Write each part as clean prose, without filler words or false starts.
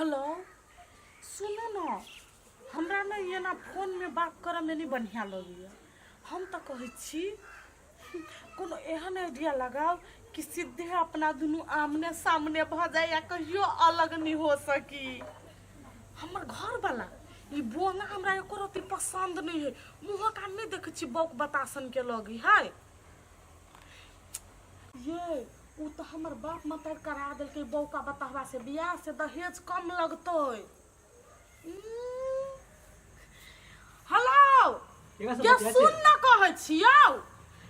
Hello, सुनू ने, हमरा ने एना फोनमे बात करऽमे नहि बढ़िआँ लगैए। हम तऽ कहै छी कोनो एहन आइडिया लगाउ कि सीधे अपना दुनू आमने सामने भऽ जाय आ कहियो अलग नहि हो सकी। हमर घरवला ई बोना हमरा एको रत्ती पसन्द नहि है। मुँहक आम नहि देखै छी, बौक बतासन के लगी है। ये उ तऽ हमर बाप मतार करा देलकै बौका बताहबा से बियाह, से दहेज कम लगतै। हेलो, केकरा से ये बतियाइ सुन छियै? न, कहै छियौ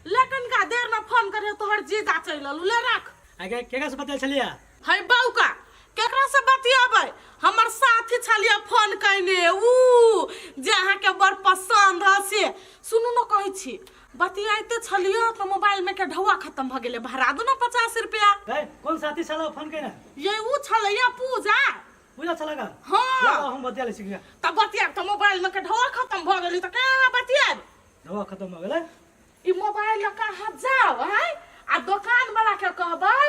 लेकिन का देर में फोन करियो, तोहर जीजा चलि एलू, ले रख। आगे केकरा से बतियाइ छलियै? है बौका, केकरा से बतियाबै? हमर साथी छलियै फोन कयने, ऊ जे अहाँके बड़ पसन्द है से। सुनू न, कहै छी बतियाइते छलियै तऽ मोबाइल में के ढौआ खत्म भऽ गेलै, भरा दू ने 50 रुपया। गए, कोन साथी छला फोन केने? ये ऊ छलैया पूजा। पूजा छला का? हाँ। लगाओ, हम बतिया लै छी। तऽ बतियाब तऽ मोबाइल में के ढौआ खत्म भऽ गेलै, तऽ केना बतियाब? ढौआ खत्म भऽ गेलै। ई मोबाइल लऽ कऽ अहाँ जाउ आँय आ दोकान वाला के कहबै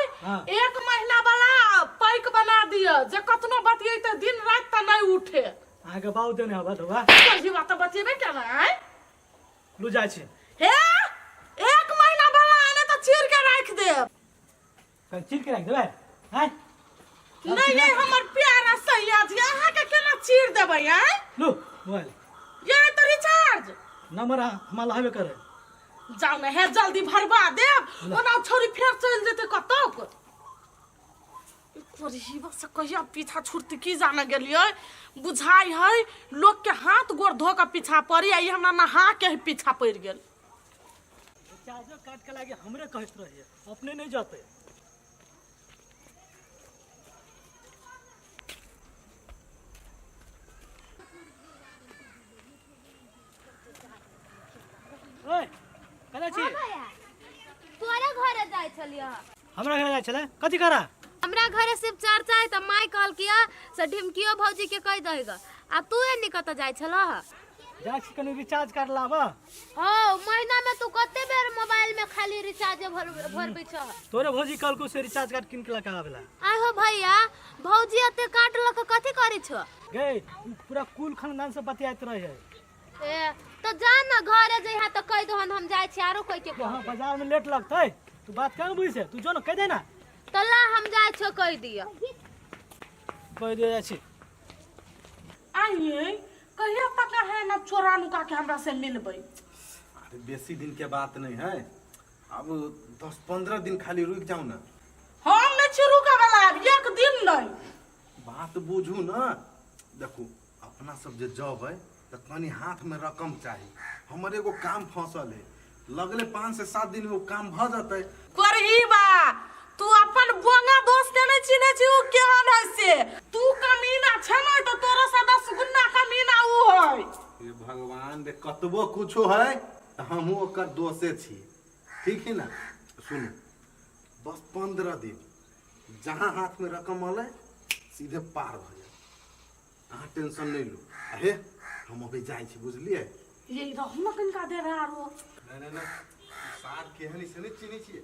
एक महीना वाला पैक बना दिअ, जे कतनो बतियेतै दिन राति तऽ नहि उठे। अहाँके बाबू देने हवा ढौआ। सही बात तऽ बतियेबे केना आँय? लू, जाइ छी। हे, एक महीना वाला आने तऽ चीर के राखि देब। कल चीर के राखि देबै आँय? नहीं नहीं, हमर प्यारा सैया जी, अहाँ के केना चीर देबै आँय? लू मोबाइल। ये तऽ रिचार्ज नंबर हमरा लहबे करे। जाउ ने हे, जल्दी भरवा देब, ओना छोरी फेर चलि जेतै कतौ। करहीबा से कहिया पीछा छुटती की जाने गेलियै। बुझाइ है लोक के हाथ गोर धो के पीछा पड़ी, आ ई हमरा नहा के ही पीछा पड़ि गेल। रिचार्जो काट के लागे हमरे कहैत रहिए, अपने नहीं जाते। ओए, कतऽ छी? हाँ भैया, तोरे घरे जाइ छलियै। हमरा घर जाइ छलै कथी करा? हमरा घरे शिव चर्चा है, तऽ माय कहलकिया से ढिमकियो भौजी के कहि दही ग। आ तू एनी कतऽ जाइ छलह? जाइ छी कनि रिचार्ज कर लाबऽ। हौ, महीना में तू कते बेर मोबाइल में खाली रिचार्ज भर भरबै छह? तोरे भौजी कहलको से रिचार्ज कार्ड किन के लगा आबेला। आय हो भैया, भौजी एते काट लऽ कऽ कथी करै छौ? गए, उ पूरा कुल खानदान से बतियाइत रहे है। ए तऽ जा न, घरे जइहा तऽ कहि दहन, हम जाइ छी आरो कोई के। यहाँ बाजार में लेट लगतै, तू बात केना बुझै छै? तू जो न, कहि दे ना। तऽ ला, हम जाइ छियो, कहि दिअ। कहि दे, जाइ छी। आइए कहिया तक है ना चोरा नुका के हमरा से मिलबै? अरे, बेसी दिन के बात नहीं है, अब 10-15 दिन खाली रुक जाओ ना। हम नहीं छी रुके वाला, अब एक दिन नहीं। बात बुझू ना, देखू अपना सब जे जबै तऽ कनि हाथ में रकम चाही। हमर एगो काम फंसल है, लगले 5 से 7 दिन में वो काम भऽ जेतै। करही बा, तू अपन बोंगा दोस्त के नहीं चिन्है छी, उ केहन है से। तू कमीना छै ने तऽ तोरा से 10 गुना कमीना उ है। हे भगवान रे, कतबो कुछो है तऽ हमहूँ ओकर दोषे छी, ठीक है ना? सुनू, बस 15 दिन, जहाँ हाथ में रकम अलै सीधे पार भऽ जाए, अहाँ टेंशन नहीं लू। आ हे, हम अभी जाइ छी, बुझलियै? ये रहू न कनिका देर आरो। नहीं नहीं नहीं, सार केहन से नहीं चिन्है छियै?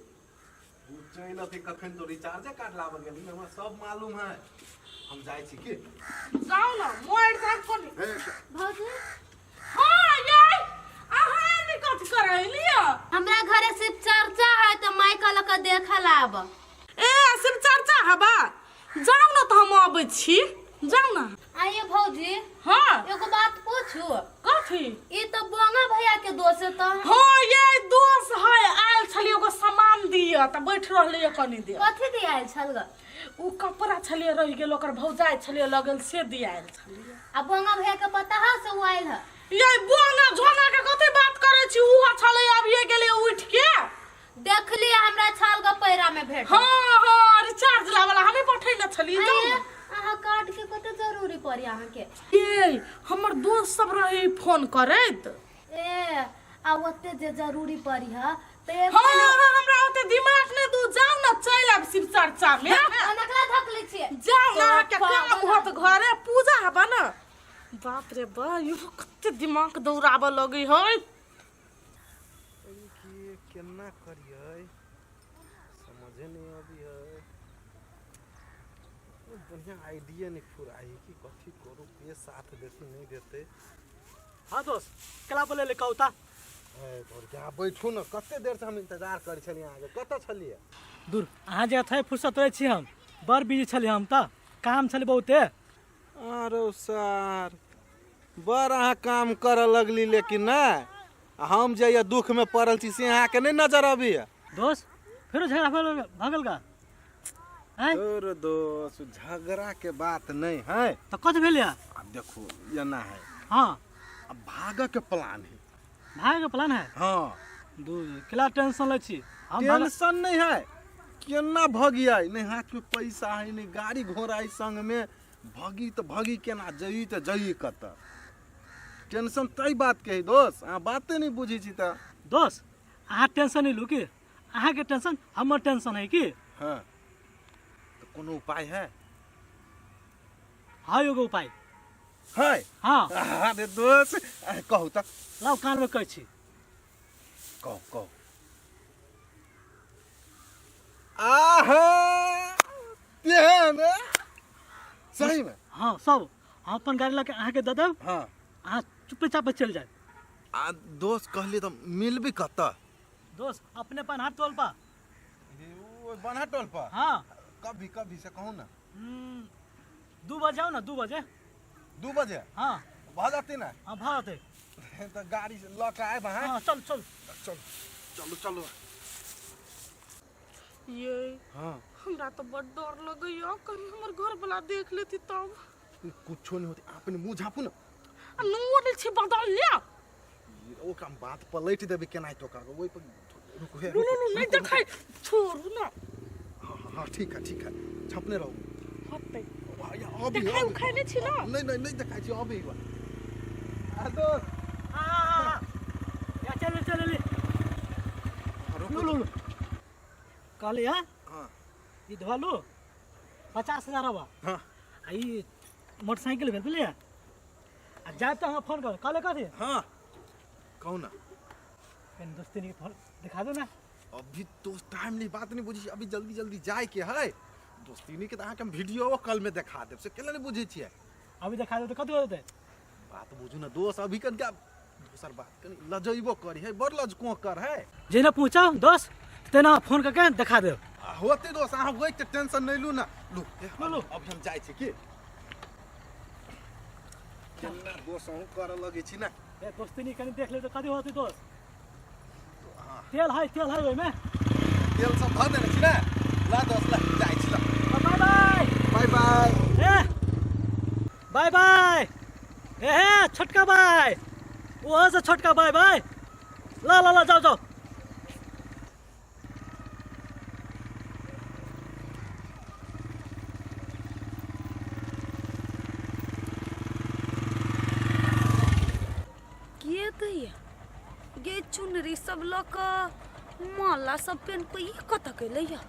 उ चलि अथी कखन तो रिचार्जे कार्ड लाबऽ गेली, हमरा सब मालूम है। हम जाइ छी की? जाउ न, मोर जाब कोनी। हे। भौजी। हाँ ये, अहाँ एनी कथी करै लिअ? हमरा घरे शिव चर्चा है, तऽ माय कहलक देखऽ ला आब। ए, शिव चर्चा हबा, जाउ न तऽ हम अबै छी, जाउ न। आइए भौजी। हाँ। एगो बात पूछू? कथी? ई तऽ बोंगा भैया के दोष है तऽ। हाँ, ये दोष है, आयल छलियै एगो सामान दिअ तऽ बैठ रहलै कनी देर। कथी दियायल छल ग? उ कपड़ा छलियै रहि गेल, ओकर भौजाइ छलियै लगल, से दियायल छलियै। आ बोंगा भैया के पता है से उ आयल है? ये बोंगा झोंगा के कथी बात करै छी? उहो छलै, अभिये गेलै उठि के। देखली हमरा छाल ग पैरा में भेट। हाँ हाँ, रिचार्ज लावला हमें पठैने छलियै, जाउ आइए ने। अहाँ कार्ड के कते जरूरी पड़ी अहाँ के? ये हमर दोस्त सब रहे फोन करैत। ए, आ ओते जे जरूरी पड़ी है तऽ एक हाँ हाँ, हमरा ओते दिमाग नहि दू, जाउ ने, चलि आब शिव चर्चा में। अनकला धक लै छियै। जाउ ने, अहाँके काम होत घरे, पूजा हबा ने। बाप रे बा, इहो कते दिमाग दौड़ाबऽ लगै है। की केना करियै, समझे नहीं अभी है। बढ़िआँ आइडिया नहि फुराइ कि कथी करू के साथ देती नहि देतै। हाँ दोस्त, केला बोले ले कहू ता। तोर बैठू ने, कते देर से हम इंतजार करै छलियै अहाँके, कतऽ छलियै? दूर, अहाँ जे अथै फुर्सत रहै छी, हम बड़ बिजी छलियै, हम तऽ काम छलै बहुते। अरे सर, बड़ अहाँ काम करऽ लगली, लेकिन नहि आ हम जे ये दुख में पड़ल छी से अहाँके नहि नजर अबैया। दोस्त, फेरो झगड़ा भऽ गेल का? आँय? तोर दोस्त, झगड़ा के बात नहीं है। तऽ कथी भेल या? आब देखो, एना है। हाँ। अब भागऽ के प्लान है। भागे के प्लान है? हाँ। दूर, केला टेंशन लै छी हम टेंशन नहीं है, केना भगियै? नहीं हाथ में पैसा है, नहीं गाड़ी घोड़ा है संग में। भगी तऽ भगी केना, जई तऽ जई कतऽ? टेंशन तै बात के है दोस्त, अहाँ बाते नहीं बुझै छी तऽ। दोस्त, अहाँ टेंशन नहीं लू की, अहाँके टेंशन हमर टेंशन है की। हाँ, तऽ कोनो उपाय है? हाँ, एगो उपाय है। हाँ। अरे दोस्त, कहू तऽ। लाउ, कानमे कहै छी। कहू कहू। आहा, तेहन सही में? हाँ, सब हम अपन गाड़ी लऽ के अहाँके दऽ देब। हाँ। अहाँ चुपे चापे चलि जायब। आ दोस्त, कहली तऽ मिलबी कतऽ? दोस्त, अपने पनहार टोल पर। बन्हा टोल पर? हाँ। कभी कभी से कहू ना। 2 बजे आउ ना, 2 बजे। 2 बजे? हाँ। भऽ जेतै ने? हाँ, भऽ जेतै। तऽ गाड़ी लऽ कऽ आयब अहाँ? हाँ, चल चल। चलू चलू चलू। ये। हाँ। हमरा तऽ बड़ डर लगैया, कहीं हमर घर वाला देख लेती तब? कुछो नहीं होते, अपने मुँह झाँपू ना। आ नुओ नहि छै बदल ले। ओकरा बात पलटि देबै केनाहितो कऽ ओहि पर। रुकू हे। नु नु नु, नहि देखै, छोड़ू ना। हाँ हाँ, ठीक है ठीक है, छपने रहू। होतै। अभी। देखाइ उखाइ नहि छी ना? नहीं नहीं, नहीं देखाइ छी अभी। आ दोस्त। हाँ, या चल चल ले। रुकू। लू लू लू, कहली हाँ। हाँ। ई धोआ लू, 50,000 हवा। हाँ। आ ई मोटरसाइकिल भेल, बुझलियै? आ जायब तऽ अहाँ फोन करू। कहले कथी? हाँ, कहू ना। कनि दोस्ती के फोन दिखा दो ना। अभी दोस्त टाइम नहीं, बात नहीं बुझी, अभी जल्दी जल्दी जाए के है। दोस्ती के तऽ अहाँके हम वीडियो कॉल में देखा देब, से केला नहीं बुझै छियै? अभी देखा दो तऽ कथी हो जेतै? बात बुझू ना दोस्त, अभी कनिका दोसर बात, कनि लजैबो करी है, बड़ लजको कर है। जेना पहुँचाओ दोस्त, तेना फोन करके देखा देब। आ, होते दोस्त, अहाँ ओहि के टेंशन नहीं लू ना, लू। लू, लू। अभी हम जाइ छी। की केना दोस्त, अहूँ करऽ लगै छी ना। ए दोस्ती नहीं, कनि देख ले तऽ कथी होतै दोस्त? तेल है, तेल है ओहिमे। तेल सब धऽ देने छी ने? ला दोस्त, ला, जाइ छी, ला। Bye bye. Bye bye. ए बाय बाय, ए हे छोटका बाय, ओहो से छोटका बाय बाय। ल ल ल, जाओ जाओ। के दैया गे चुनरी सब लऽ कऽ, माला सब पेन कऽ, ई कतऽ गेलै या?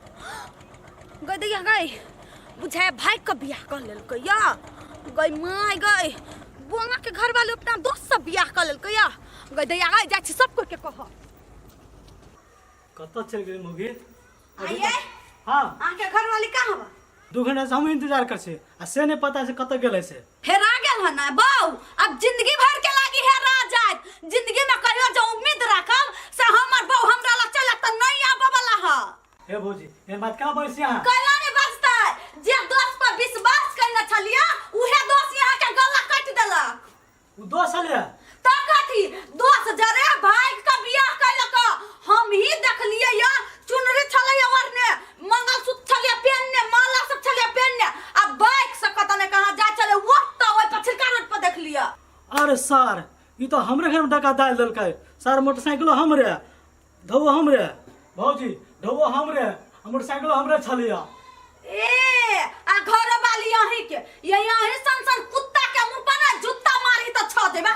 गई दैया गई, बुझाय भाई के बियाह कऽ लेलकै या। गई माय गई, बोंगा के घर वाले अपना दोस्त सब बियाह कऽ लेलकै या। गई दैया गई, जाइ छी सब कोई के कह। कतऽ चलि गेलै मुगी? आइए। हाँ। अहाँके घर वाली कहाँ बा? 2 घंटा से हम इंतजार कर छी आ से नहीं पता से कतऽ गेलै से। हेरा गेल हन ना बऊ, अब जिंदगी भर के लागी हेरा जात। जिंदगी में कहियो जो उम्मीद रखब से हमर बऊ हमरा ला चलत त नहीं आबऽ वाला ह। हे भौजी, एहन बात कहाँ बजै छी अहाँ? कैला नहीं बजतै? जे दोस्त पर विश्वास करने छलियै, उहे दोस्त यहाँ के गला काटि देलक। ओ दोस्त छलै? त कथी दोस्त, जरे भाई के बियाह कैलक। हम ही देखलियै या, चुनरी छलै ओढ़ने, मंगलसूत्र छलै पेनने, माला सब छलै पेनने, आ बाइक से कतऽ ने कहाँ जाइ छलै। ओतऽ ओहि पछिलका रोड पर देखलियै। अरे सर, ई तो हमरे घर में डका डाल देलकै सर। मोटरसाइकिलो हमरे, धोबो हमरे। भौजी, धोबो हमरे आ मोटरसाइकिलो हमरे छलिया। ए आ घर वाली अहीं के ये अहीं सन सन कुत्ता के मुंह पर ना जूता मारी त छ देबा।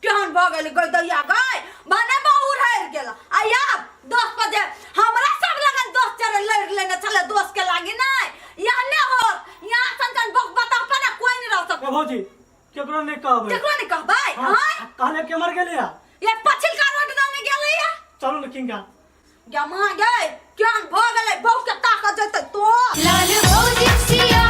केहन भ गेल गई दैया गई, भने बहु रह गेल। आ आब 10 बजे हमरा सब लगन दोस्त चरे लड़ लेने छले, दोस्त के लागी नहीं यहाँ ने हो। यहाँ सन सन बक बता पर ना कोई नहीं रह ए सकत। भौजी, केकरो नहीं कहबै। केकरो नहीं कहबै? हाँ, हाँ। कहले के मर गेलिया? ये पछिलका रोड दने गेलै या। चलू ने किंगा। गे माँ गे, केहन भ गेलै, बहु के ताकत जेतै तो। लाल भौजी सिया।